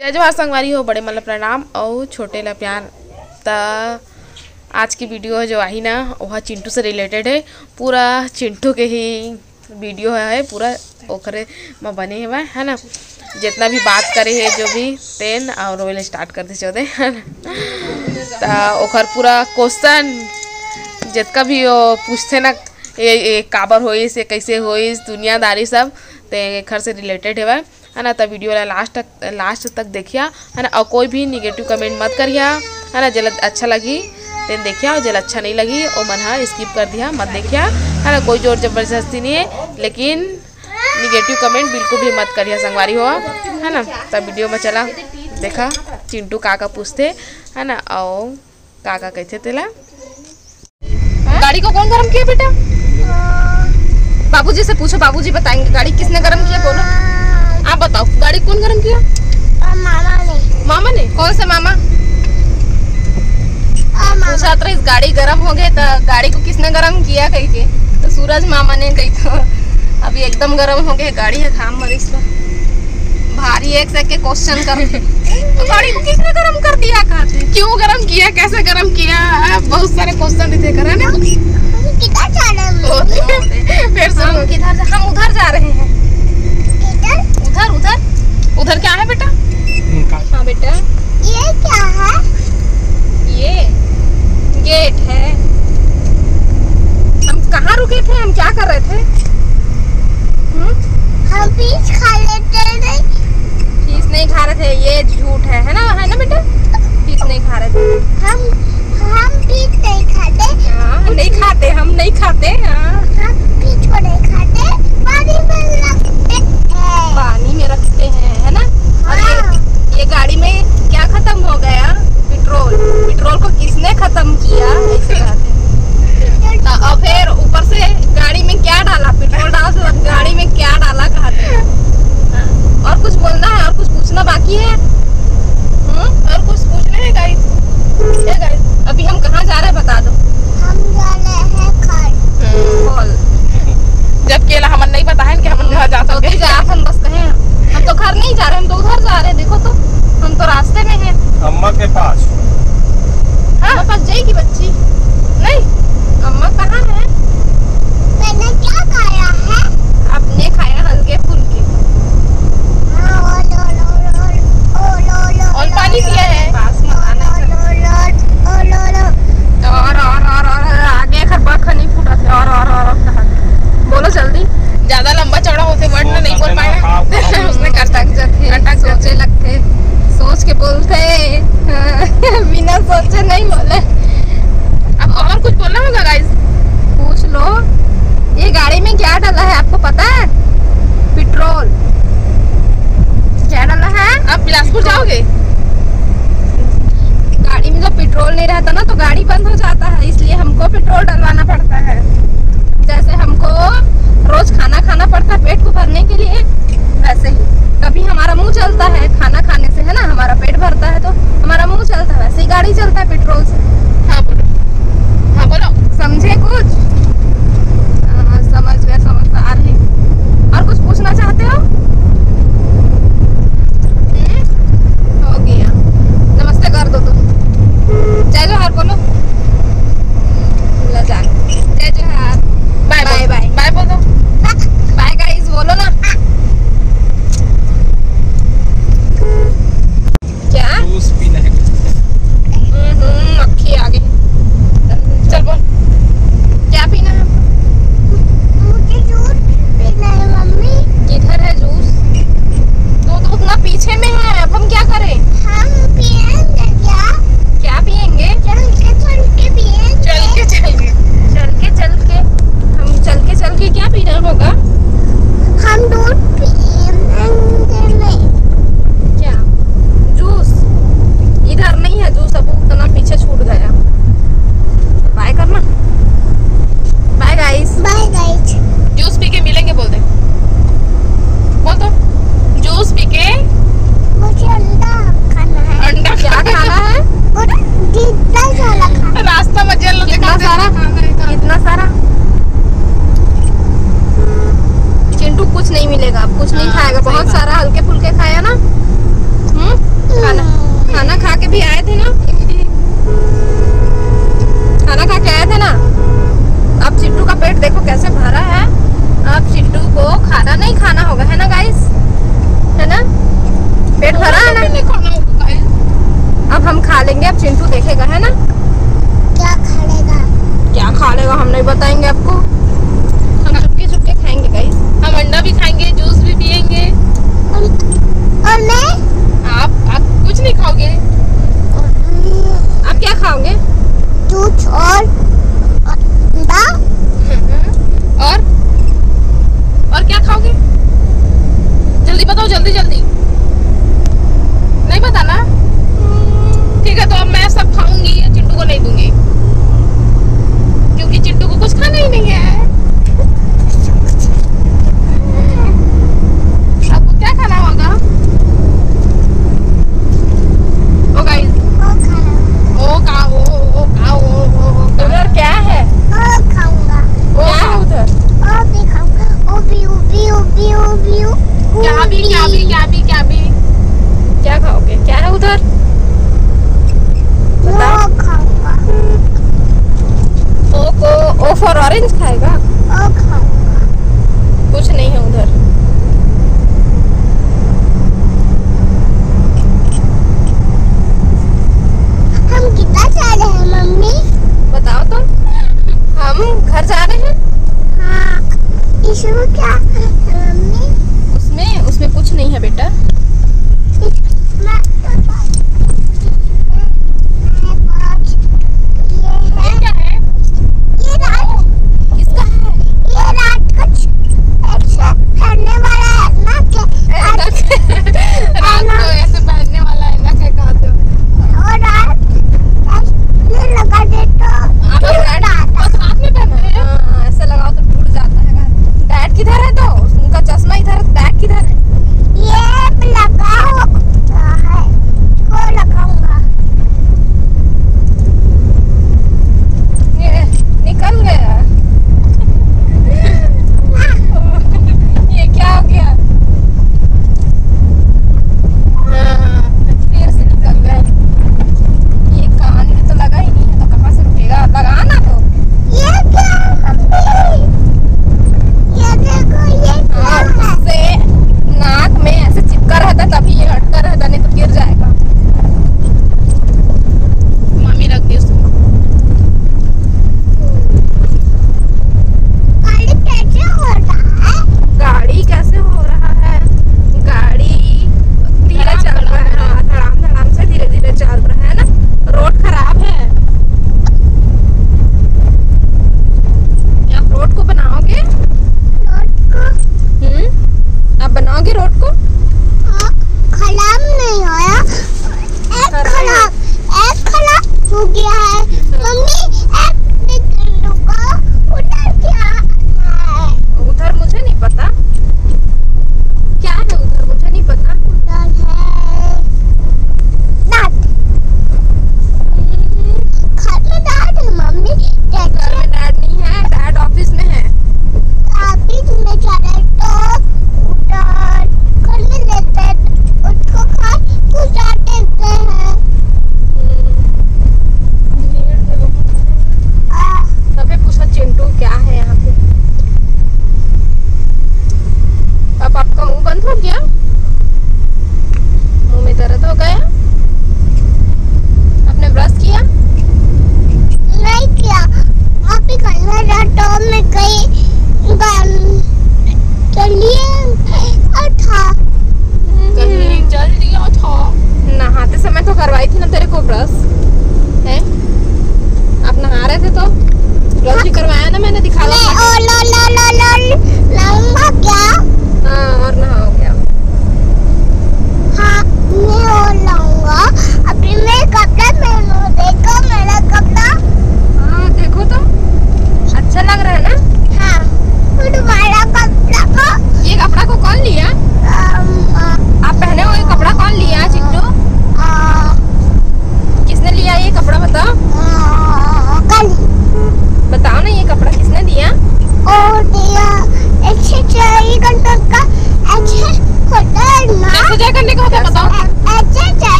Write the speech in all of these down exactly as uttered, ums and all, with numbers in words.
जय जोहार संगवारी हो, बड़े मन ला प्रणाम अउ छोटे ला प्यार। त आज की वीडियो जो आही ना, ओहा चिंटू से रिलेटेड है। पूरा चिंटू के ही वीडियो है, पूरा ओखरे म बने हवय, है ना। जितना भी बात करे हे जो भी, तेन और रोए स्टार्ट कर दे चौदे, है ना। त ओखर पूरा क्वेश्चन जितका भी वो पूछथे ना, ये, ये काबर होइस, ये कैसे होइस, दुनियादारी सब, ते एखर से रिलेटेड हवय, है ना। त वीडियो ला लास्ट तक, लास्ट तक देखिया, है ना। और कोई भी निगेटिव कमेंट मत करिया, है ना। जेला अच्छा लगी तेन देखिया, और जेला अच्छा नहीं लगी ओ मन हा स्किप कर दिया, मत देखिया, है ना। कोई जोर जबरदस्ती नहीं है, लेकिन निगेटिव कमेंट बिल्कुल भी मत करिया संगवारी हो, है ना। त वीडियो में चला देखा चिंटू का का पूछथे, है ना, और का का कहथे तेला। गाड़ी को कौन गरम किया बेटा? बाबूजी से पूछो, बाबूजी बताएंगे गाड़ी किसने गरम किया, बोलो। आप बताओ, गाड़ी कौन गरम किया? मामा ने। मामा ने? कौन से मामा? पूछा तो इस गाड़ी गरम हो गए तो गाड़ी को किसने गरम किया कह के, तो सूरज मामा ने कही। तो अभी एकदम गरम हो गए गाड़ी है, घाम मरिस तो भारी एक से के क्वेश्चन कर। तो गाड़ी को किसने गरम कर दिया कहते? क्यों गरम किया, कैसे गरम किया? आ, बहुत सारे क्वेश्चन देते कर, है ना? हम किधर जा रहे हैं? ओ, फिर से हम किधर जा, हम उधर जा रहे हैं। किधर? उधर, उधर। उधर क्या है बेटा? हाँ बेटा। ये क्या है? ये गेट है। हम कहाँ रुके थे, हम क्या कर रहे थे? हम्म? हम पीस खा लेते नहीं। पीस नहीं खा रहे थे, ये झूठ है, है ना, है ना बेटा? पीस नहीं खा रहे थे। हम हम पीस नहीं खाते। हाँ, नहीं खाते, हम नहीं खाते। हाँ। हम पीस को नहीं खाते, पानी में रखते हैं। पानी में रखते हैं, है ना। और हाँ। ये, ये गाड़ी में क्या खत्म हो गया? पेट्रोल। पेट्रोल को किसने खत्म किया, ऐसे कहते हैं। तो, और फिर ऊपर से गाड़ी में क्या डाला? पेट्रोल डाला, तो गाड़ी में क्या डाला कहते हैं। हाँ। और कुछ बोलना है, और कुछ पूछना बाकी है? हम्म? और कुछ पूछना है गाइस? क्या गाइस? अभी हम कहाँ जा रहे हैं, बता दो। हम जा रहे हैं घर। हम्म। बोल। जबकि एला हमन नहीं पता है कि हमन घर जा तो सकते हैं। जा, हम बस कहे हम तो घर नहीं जा रहे, हम तो उधर जा रहे हैं। देखो तो, हम तो रास्ते में हैं। अम्मा के पास। हाँ, अम्मा पास जाएगी बच्ची। नहीं, अम्मा कहाँ है? मैंने क्या खाया है? आपने खाया हल्के फुल्के। हाँ, ओ लो लो लो, ओ लो लो और लो पानी लो, पिया है? पास मत आना ओ लो लो, ओ लो लो। और, और, और, और, आगे खरबा खनी फूटा थे, और, और, और, और कहा। बोलो जल्दी। ज्यादा लंबा चौड़ा होते वर्ड ना नहीं बोल पाए। उसने कटक जाते, अटक जाते। सोचे लगते, सोच के बोलते। बिना सोचे नहीं बोले। अब और कुछ बोलना होगा गाइस? पूछ लो। ये गाड़ी में क्या डाला है, आपको पता है? पेट्रोल। क्या डाला है? आप बिलासपुर जाओगे? गाड़ी में जब पेट्रोल नहीं रहता ना, तो गाड़ी बंद हो जाता है, इसलिए हमको पेट्रोल डलवाना पड़ता है। जैसे हमको रोज खाना खाना पड़ता है पेट को भरने के लिए, वैसे ही कभी हमारा मुंह चलता है खाना खाने से, है ना, हमारा पेट भरता है तो हमारा मुंह चलता है, वैसे ही गाड़ी चलता है पेट्रोल से। हाँ, बोलो। हाँ, बोलो। समझे कुछ? हाँ, समझ गए, समझ आ रही। और कुछ पूछना चाहते हो? हम्म? हो गया। नमस्ते कर दो तुम। जय जोहार बोलो। ले जा। जय जोहार। बाय बाय। बाय बोल दो। बाय गाइस बोलो ना। लेंगे, अब चिंटू देखेगा, है ना? क्या खा लेगा? क्या खा लेगा, हम नहीं बताएंगे आपको। हम चुपके चुपके खाएंगे गाइस। हम अंडा भी खाएंगे, जूस भी पियेंगे। और, और मैं? आप, आप कुछ नहीं खाओगे। आप क्या खाओगे? जूस और अंडा। और, और क्या खाओगे? जल्दी बताओ, जल्दी जल्दी। नहीं बताना। ठीक है, तो अब मैं सब खाऊंगी, चिंटू को नहीं दूंगी, क्योंकि चिंटू को कुछ खाना ही नहीं है। आपको क्या खाना होगा?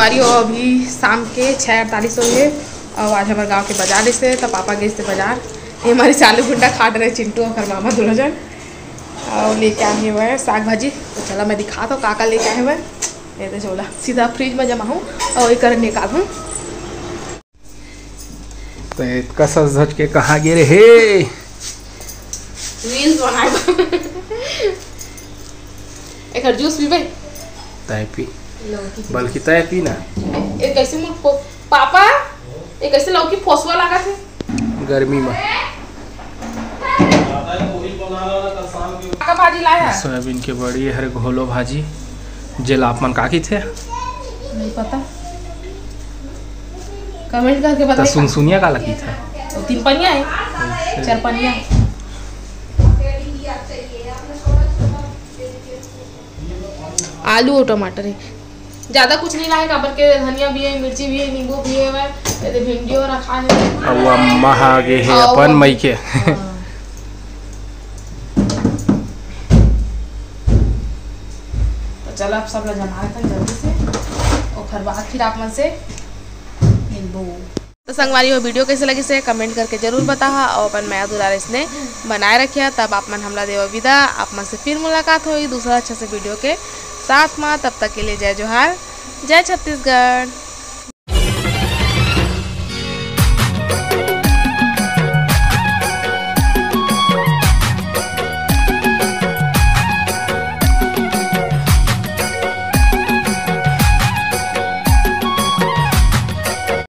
अरे, वो अभी शाम के छः अड़तालीस हो गए। और आज हमारे गांव के बाजार से, तो पापा गए थे बाजार। ये हमारी चालू गुंडा खाट रहे, चिंटू और मामा दोनों जन। और लेके आए हुए हैं साग भाजी। तो चला, मैं दिखाता हूँ का का लेके आए हुए हैं। ये तो चला, सीधा फ्रिज में जमा हूँ और ये कर निकाल हूँ। तो इतका सज धज के कहाँ गे रहे? रील्स बनाए बर। एकर जूस पीबे? तय पी। लौकी के बल्कि जूस। तय पी ना। ए, कैसे मोर पो-, पापा, ये कैसे लौकी पोसवा लागत है? गर्मी में। का भाजी लाया? सोयाबीन के बड़ी हर घोलो भाजी, जेला आप मन का कहिथे? नहीं पता, कमेंट करके त बताइए। सुनसुनिया काला कहिथे? वो तीन पनिया है, अच्छा। चार पनिया है। आलू और टमाटर है, ज्यादा कुछ नहीं लाए, काबर के धनिया भी है, मिर्ची भी है, नींबू भी है, ये दे भिंडियो रखा है। अब अम्मा हा आगे है अपन मई के। हाँ। तो चलो, अब सब ला जमा लेथन जल्दी से, ओखर बाद फिर आप मन से मिलबो। तो संगवारी हो, वीडियो कैसे लगिस हे कमेंट करके जरूर बताहा, और अपन मया दुलार इसने बनाए रखिया। तब आप मन हमला देवा विदा, आप मन से फिर मुलाकात होई दूसरा अच्छा से वीडियो के साथ मा। तब तक के लिए जय जोहार, जय छत्तीसगढ़।